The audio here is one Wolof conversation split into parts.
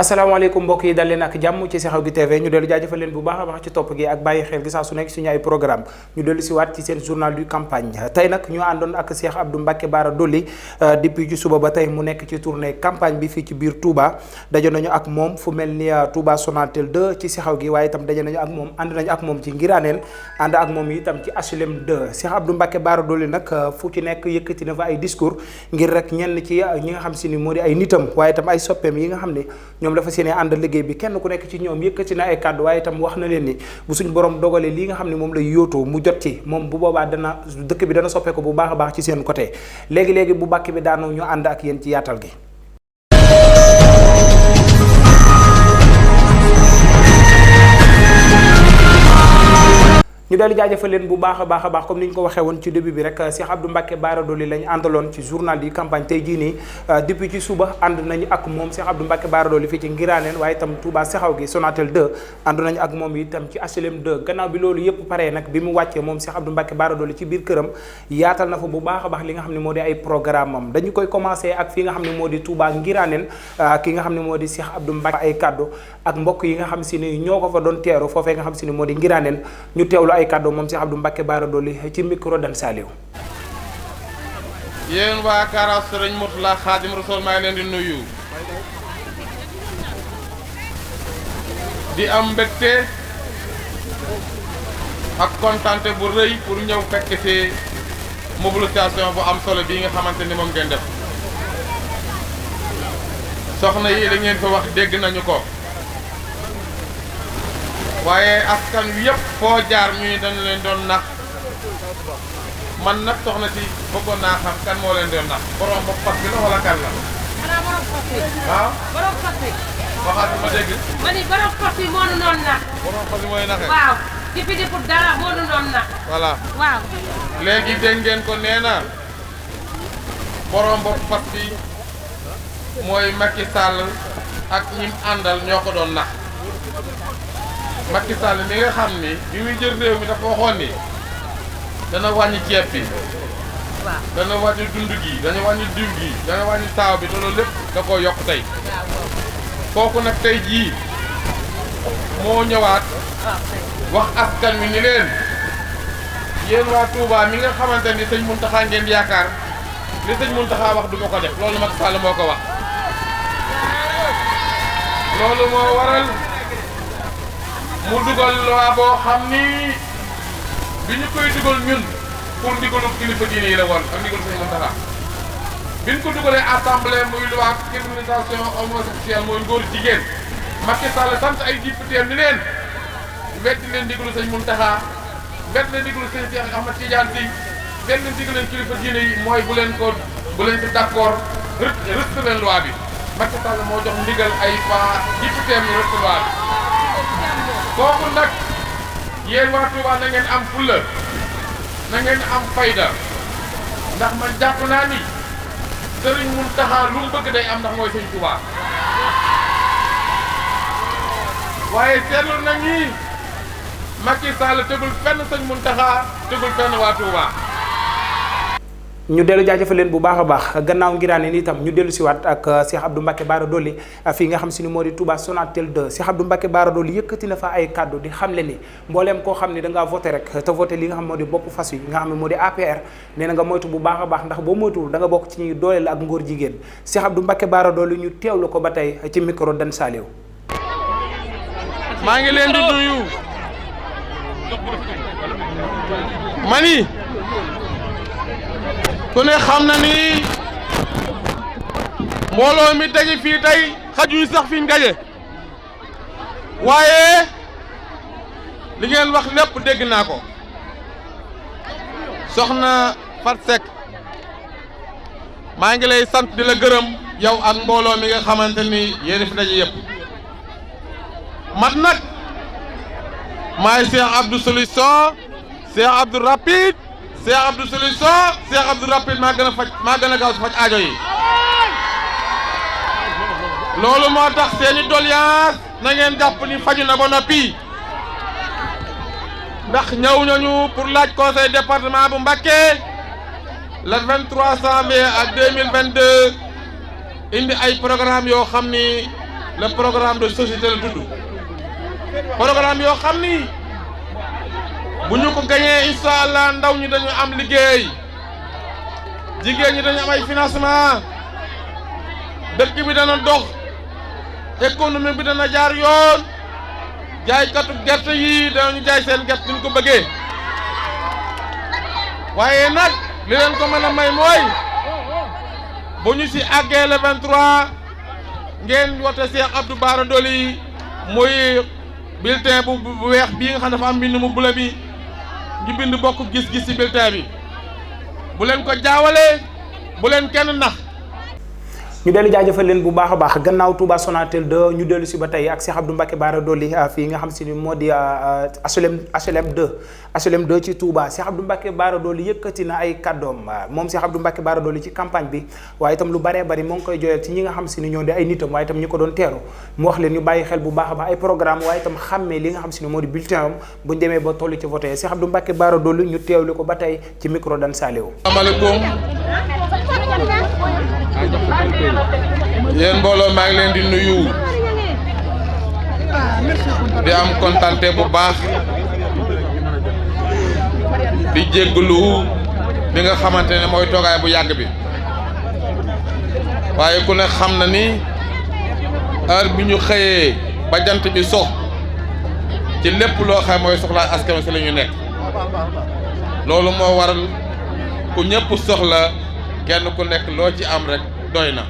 asalaamaaleykum mbokk yi dal leen ak jàmm ci Xew gi TV ñu dellu jaajëfal leen bu baax a baax ci topp gi ak bàyyi xel gi saa su nekk suñu ay programme ñu dellu si waat ci seen journal du campagne tey nag ñu àndoon ak Cheikh Abdou Mbacké Bara Dolly depuis ci suba ba tey mu nekk ci tournée campagne bi fii ci biir Touba daje nañu ak moom fu mel ni Touba Sonatel 2 ci Xew gi waaye itam daje nañu ak moom ànd nañu ak moom ci Ngiraneen ànd ak moom itam ci HLM 2 Cheikh Abdou Mbacké Bara Dolly nag fu ci nekk yëkkati na fa ay discours ngir rek ñenn ci ñi nga xam si ni moo di ay nitam waaye itam ay soppeem yi nga xam ne ñoom dafa seeni ànd liggéey bi kenn ku nekk ci ñoom yëkkati na ay kàddu waaye itam wax na leen ni bu suñ borom dogalee lii nga xam ne moom lay yóotoo mu jot ci moom bu boobaa dana dëkk bi dana soppeeku bu baax a baax ci seen côté léegi-léegi bu bàkk bi daanu ñu ànd ak yéen ci yaatal gi. ñu daal di jaajëfal leen bu baax a baax comme ni ñu ko waxee woon ci début bi rek Cheikh Abdou Mbacké Bara Dolly lañ àndaloon ci journal di campagne tey jii nii depuis ci suba ànd nañu ak moom Cheikh Abdou Mbacké Bara Dolly fii ci Ngiraneen waaye itam Touba Xew gi Sonatel 2 ànd nañu ak moom itam ci HLM 2 gannaaw bi loolu yëpp paree nag bi mu wàccee moom Cheikh Abdou Mbacké Bara Dolly ci biir këram yaatal na fa bu baax a baax li nga xam ne moo di ay programme am dañu koy commencé ak fi nga xam ne moo di Touba Ngiraneen ki nga xam ne moo di Cheikh Abdou Mbacké ay kaddu ak mbokk yi nga xam si ni ñoo ko fa doon teeru foofee nga xam si ni moo di Ngiraneen ñu teewlu ay kaddu moom Cheikh Abdou Mbacké Bara Dolly ci micro Dan Saliou. yéen waa Kara Sëriñ Murtala Xaadim Rasul maa ngi leen di nuyu di am mbégte ak kontante bu rëy pour ñëw fekk ci mobilisation bu am solo bii nga xamante ni moom ngeen def soxna yi li ngeen fa wax dégg nañu ko waaye askan wi yëpp foo jaar ñu ni dañu leen doon nax man nag soxna si bëggoon naa xam kan moo leen doon nax borom bopp fas bi la wala kan la. xanaa borom fas bi. waaw borom fas bi. waxaat ma dégg. ma ni borom fas bi moo nu doon nax. borom fas bi mooy naxee. waaw ci fi di pour dara moo nu doon nax. voilà waaw. léegi dégg ngeen ko nee na borom bopp fas bi mooy Macky Sall ak ñim àndal ñoo ko doon nax. Macky Sall mi nga xam ni bi muy jël réew mi dafa waxoon ni dana wàññi ceeb bi dana wàññi dund gi dana wàññi diw gi dana wàññi taaw bi te loolu lépp da koo yokk tey kooku nag tey jii moo ñëwaat wax askan wi ni leen yéen waa Touba mi nga xamante ni sëñ Mountakha ngeen yaakaar li sëñ Mountakha wax du ma ko def loolu Macky Sall moo ko wax loolu moo waral mu dugal loi boo xam ni bi ñu koy dugal ñun pour ndigalu kilifa diine yi la woon ak ndigalu sëñ Mountakha bi ñu ko dugalee assemblée muy loi criminalisation homosexuelle mooy ngóor jigéen Macky Sall sant ay député ni leen weddi leen ndigalu sëñ Mountakha weddi leen ndigalu sëñ Cheikh Ahmed Tidiane Sy weddi leen ndigalu kilifa diine yi mooy bu leen ci d'accord rëtt leen loi bi Macky Sall moo jox ndigal ay député ñu rëtt loi bi kooku nag yéen waa Touba na ngeen am fulla na ngeen am fayda ndax man jàpp naa ni Sëriñ Mountakha lu mu bëgg day am ndax mooy Sëriñ Touba waaye seetlu na ñi Macky Sall tegul fenn Sëriñ Mountakha tegul fenn waa Touba. ñu dellu jaajëfal leen bu baax a baax gannaaw Ngiraneen itam ñu dellu siwaat ak Cheikh Abdou Mbacké Bara Dolly fii nga xam si ni moo di Touba Sonatel 2 Cheikh Abdou Mbacké Bara Dolly yëkkati na fa ay kàddu di xamle ni mbooleem koo xam ni da ngaa voté rek te voté li nga xam moo di bopp fas yi nga xam ne moo di APR nee na nga moytu bu baax a baax ndax boo moytuwul da nga bokk ci ñuy dooleel ak ngóor jigéen Cheikh Abdou Mbacké Bara Dolly ñu teewlu ko ba tey ci micro Dan Saliou. maa ngi leen di nuyu mani ku ne xam na ni mbooloo mi daje fii tey xajuñu sax fi ñu gaje waaye li ngeen wax lépp dégg naa ko soxna Fat Seck maa ngi lay sant di la gërëm yow ak mbooloo mi nga xamante ni yéen fi daje yëpp mat nag maay Cheikh Abdou Solution Cheikh Abdou Rapide Cheikh Abdou Solution Cheikh Abdou Rapide maa gën a gaaw si faj aajo yi loolu moo tax seeni doléance na ngeen jàpp ni faju na ba noppi ndax ñëw nañu pour laaj conseil département bu Mbacké le 23 janvier ak 2022 indi ay programme yoo xam ni le programme de société la tudd programme yoo xam ni bu ñu ko gañee incha allah ndaw ñi dañu am liggéey jigéen ñi dañu am ay financement dëkk bi dana dox économie bi dana jaar yoon jaaykatu gerte yi danañu jaay seen gerte ni ñu ko bëggee waaye nag li leen ko mën a may mooy bu ñu si àggee le 23 ngeen wote Cheikh Abdou Bara Dolly muy bulletin bu weex bii nga xam ne dafa am mbind mu bula bi ñu bind bokk gis-gis ci bulletin bi bu leen ko jaawalee bu leen kenn nax. ñu dellu jaajëfal leen bu baax a baax gannaaw Touba Sonatel 2 ñu dellu si ba tey ak Cheikh Abdou Mbacké Bara Dolly fii nga xam si ni moo di HLM 2 ci Touba Cheikh Abdou Mbacké Bara Dolly yëkkati na ay kàddoom moom Cheikh Abdou Mbacké Bara Dolly ci campagne bi waaye itam lu baree bari moo ngi koy joyal ci ñi nga xam si ni ñoo di ay nitam waaye itam ñi ko doon teeru mu wax leen ñu bàyyi xel bu baax a baax ay programme waaye itam xàmmee li nga xam si ni moo di bulletin am buñ demee ba toll ci voté Cheikh Abdou Mbacké Bara Dolly ñu teewli ko ba tey ci micro Dan Saliou. asalaamaaleykum yéen mbooloo maa ngi leen di nuyu di am kontante bu baax di jégglu bi nga xamante ne mooy toogaay bu yàgg bi waaye ku ne xam na ni heure bi ñu xëyee ba jant bi sox ci lépp loo xam mooy soxlaa askan si la ñu nekk loolu moo waral ku ñëpp soxla kenn ku nekk loo ci am rek doy na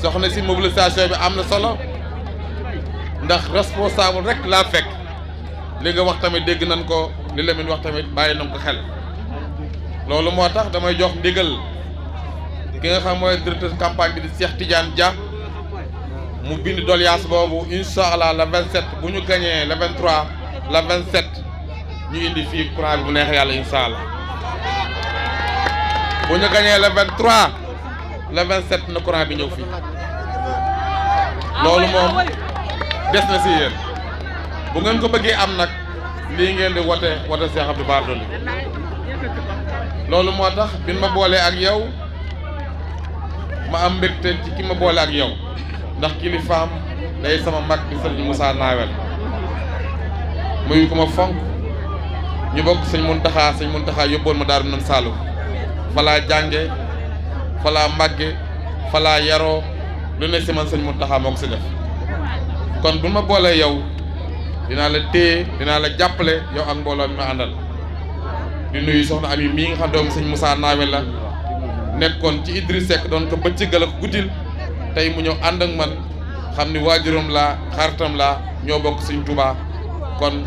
soxna si mobilisation bi am na solo ndax responsable rek laa fekk li nga wax tamit dégg nañ ko li Lamine wax tamit bàyyi nañ ko xel loolu moo tax damay jox ndigal ki nga xam mooy directeur campagne bi di Cheikh Tidiane Dia mu bind doléance boobu incha allah le 27 bu ñu gañee le 23 le 27 ñu indi fii courant bi bu neexee yàlla incha allah bu ñu gañee le 23 le 27 na courant bi ñëw fii loolu moom des na si yéen bu ngeen ko bëggee am nag lii ngeen di wote Cheikh Abdou Bara Dolly loolu moo tax bi ma boolee ak yow ma am mbégte ci ki ma boole ak yow ndax kilifaam day sama mag di sëñ Moussa Nawel muy ko ma fonk ñu bokk sëñ Muntaxa yóbboon ma Daaru Minam Saalum falaa jànge falaa màgge falaa yaroo lu ne si man sëñ Muntaxa moo ko si def kon bu ma boolee yow dinaa la téye dinaa la jàppale yow ak mbooloo mi ma àndal di nuyu soxna Ami mii nga xam doomu sëñ Moussa Nawel la nekkoon ci Idriss Seck doon ko bëccëgal ak guddil tey mu ñëw ànd ak man xam ni waajuram laa xaritam laa ñoo bokk sëñ Touba kon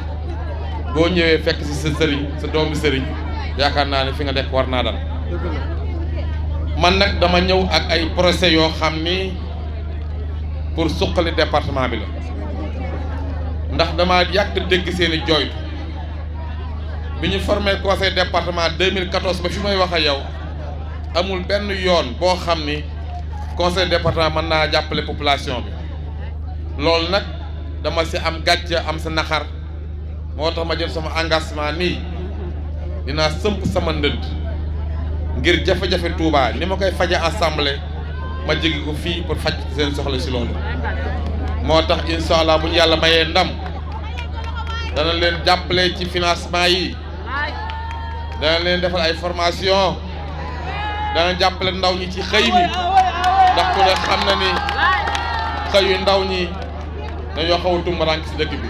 boo ñëwee fekk si sa sëriñ sa doomu sëriñ yaakaar naa ne fi nga nekk war naa dal man nag dama ñëw ak ay procès yoo xam ni pour suqali département bi la ndax dama yàgg dégg seeni jooytu bi ñu formé conseil département 2014 ba fi may wax ak yow amul benn yoon boo xam ni conseil département mën naa jàppale population bi loolu nag dama si am gàcce am sa naxar moo tax ma jël sama engagement nii dinaa sëmp sama ndënd ngir jafe-jafe Touba ni ma koy faje assemblée ma jegi ko fii pour faj seen soxla si loolu moo tax incha allah bu ñu yàlla mayee ndam dana leen jàppale ci financement yi dana leen defal ay formation dana jàppale ndaw ñi ci xëy mi ndax ku ne xam na ni xëyu ndaw ñi dañoo xaw a tumbarank si dëkk bi.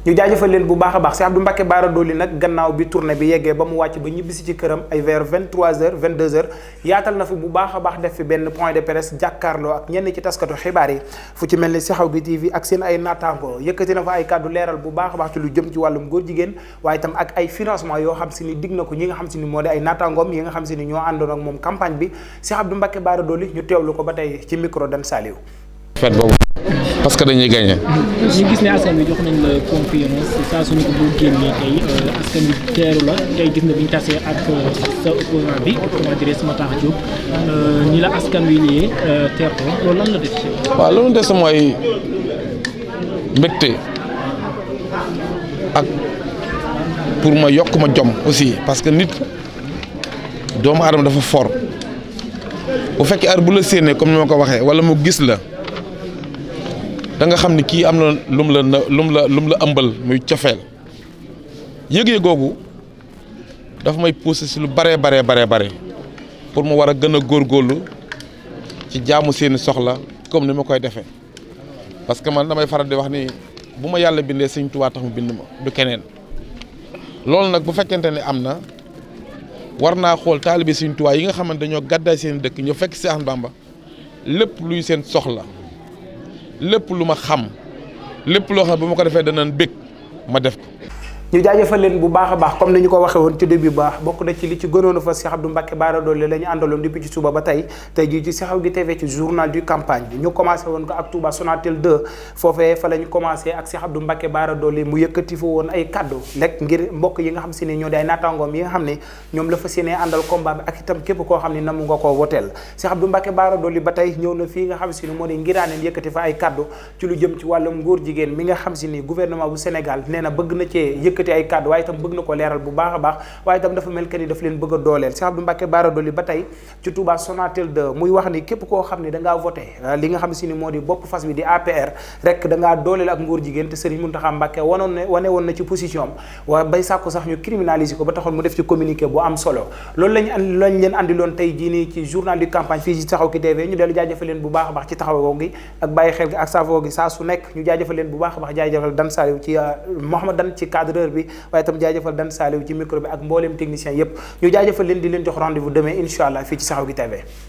ñu jaajëfal leen bu baax a baax Cheikh Abdou Mbacké Bara Dolly nag gannaaw bi tournée bi yeggee ba mu wàcc ba ñibbisi ci këram ay vers 23h 22h yaatal na fi bu baax a baax def fi benn point de presse jàkkaarloo ak ñenn ci taskatu xibaar yi fu ci mel ni Seexaw bi TV ak seen ay naataango yëkkati na fa ay kàddu leeral bu baax a baax ci lu jëm ci wàllum góor jigéen waaye itam ak ay financement yoo xam si ni dig na ko ñi nga xam si ni moo di ay naataangoom yi nga xam si ni ñoo àndoon ak moom campagne bi Cheikh Abdou Mbacké Bara Dolly ñu teewlu ko ba tey ci micro Dan Saliou. fête boobu parce que dañuy gagné. ñu gis ne askan wi jox nañ la confiance saa suñu ko boo génnee tey askan wi teeru la tey gis na bi ñu tasee ak sa opposant bi comment dire sama tax Diop ni la askan wi liyee teertoo loolu lan la def ci. waaw loolu des mooy mbégte ak pour ma yokk ma jom aussi parce que nit doomu aadama dafa fort bu fekkee ar bu la séenee comme ni ma ko waxee wala mu gis la da nga xam ni kii am na lum la ëmbal muy cofeel yëg-yëg googu dafa may pousser si lu bare pour mu war a gën a góorgóorlu ci jaamu seeni soxla comme ni ma koy defee parce que man damay faral di wax ni bu ma yàlla bindee Sëñ Tuubaa tax mu bind ma du keneen loolu nag bu fekkente ne am na war naa xool taalibe Sëñ Tuubaa yi nga xamante dañoo gàddaay seen dëkk ñoo fekk Seex Bamba lépp luy seen soxla lépp lu ma xam lépp loo xam bu ma ko defee danañ bég ma def ko. ñu jaajëfal leen bu baax a baax comme ni ñu ko waxee woon ci début baax bokk na ci li ci gënoon a fa Cheikh Abdou Mbacké Bara Dolly la ñu àndaloon depuis ci suba ba tey jii ci Sekhawgui gi TV ci journal du campagne bi ñu commencé woon ko ak Touba Sonatel 2 foofee fa la ñu commencé ak Cheikh Abdou Mbacké Bara Dolly mu yëkkati fa woon ay kaddu lekk ngir mbokk yi nga xam si ne ñoo di ay naataangoom yi nga xam ne ñoom la fa séenee àndal combat bi ak itam képp koo xam ne namu nga koo woteel Cheikh Abdou Mbacké Bara Dolly ba tey ñëw na fii nga xam si ne moo di ngiraaneen yëkkati fa ay kaddu ci lu jëm ci wàllum góor jigéen mi nga xam si ni gouvernement bu Sénégal nee na bëgg na cee yëkkati ay kaddu waaye bëgg na ko leeral bu baax a baax waaye itam dafa mel que ni daf leen bëgg a dooleel Cheikh Abdou Mbacké Bara Dolly ba tey ci Touba Sonatel 2 muy wax ni képp koo xam ne dangaa voté li nga xam si ni moo di bopp fas bi di APR rek dangaa dooleel ak ngóor jigéen te Serigne Mountakha Mbacké wane woon na ci position am waaye bay sàkku sax ñu criminaliser ko ba taxoon mu def ci communiqué bu am solo loolu lañ leen andiloon tey jii nii ci journal du campagne fii ci Sekhawgui TV ñu dellu jaajëfal leen bu baax a baax ci taxawoo gi ak bàyyi xel gi ak safoo gi saa su nekk ñu jaajëfal leen bu baax a baax jaajëfal Dan Saliou ci Mouhamad Dan ci cadreur bi waaye itam jaajëfal Dan Saliou ci micro bi ak mboolem technicien yépp ñu jaajëfal leen di leen jox rendez-vous demain incha allah fii ci Sekhawgui TV